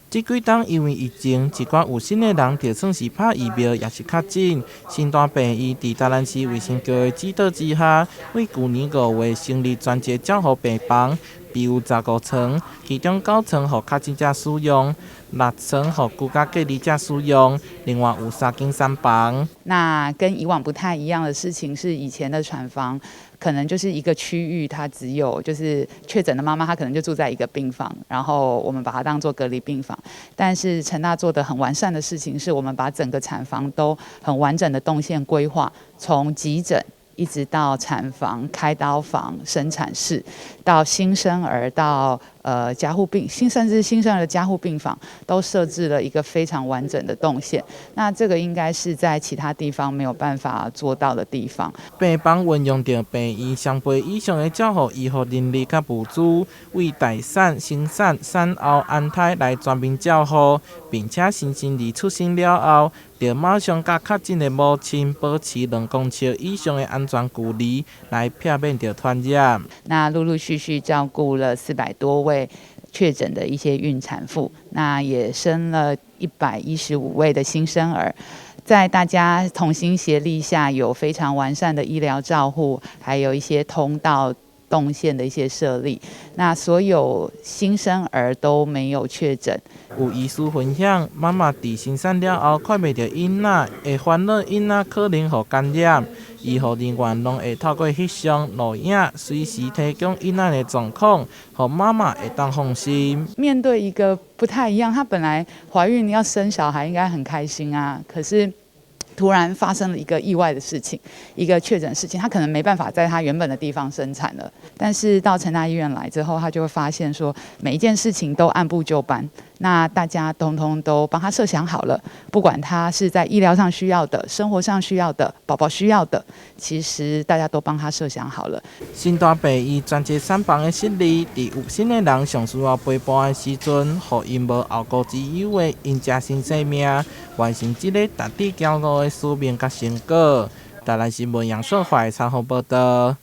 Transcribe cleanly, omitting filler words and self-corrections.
這幾冬因為疫情，一寡有身的人著算是拍疫苗，抑是確診。成大病院佇台南市衛生局的指導之下，對舊年5月成立專責照護病房，備有15床，其中九床予確診者使用，六床予居家隔離者使用，另外有三間產房。那跟以往不太一樣的事情是，以前的產房可能就是一個區域，它只有就是確診的媽媽，她可能就住在一個病房，然後我們把它當做隔離病房。但是成大做得很完善的事情，是我們把整個產房都很完整的動線規劃，從急診一直到產房、開刀房、生產室，到新生兒，到加護病，甚至新生兒的加護病房，都設置了一個非常完整的動線。那這個應該是在其他地方沒有辦法做到的地方。病房運用著病院雙倍以上的照護醫護人力佮物資，為待產、生產、產後安胎來全面照護，並且新生兒出生了後，著馬上佮確診的母親保持2公尺以上的安全距離，來避免著傳染。那陸陸續續照顧了400多位確診的一些孕產婦，那也生了115位的新生兒。在大家同心協力下，有非常完善的醫療照護，還有一些通道動線的一些設立，那所有新生兒都沒有確診。有醫師分享，媽媽佇生產了後看袂著囡仔，會煩惱囡仔可能予感染。醫護人員攏會透過翕相、錄影，隨時提供囡仔的狀況，予媽媽會當放心。面對一個不太一樣，她本來懷孕要生小孩，應該很開心啊，可是突然發生了一個意外的事情，一個確診事情，她可能沒辦法在她原本的地方生產了。但是到成大醫院來之後，她就會發現說，每一件事情都按部就班，那大家通通都幫她設想好了，不管她是在醫療上需要的、生活上需要的、寶寶需要的，其實大家都幫她設想好了。成大病院專責產房的設立，佇有身的人上需要陪伴的時陣，予𪜶無後顧之憂的迎接新生命，完成這个值得驕傲的使命佮成果。台南新聞楊秀懷採訪報道。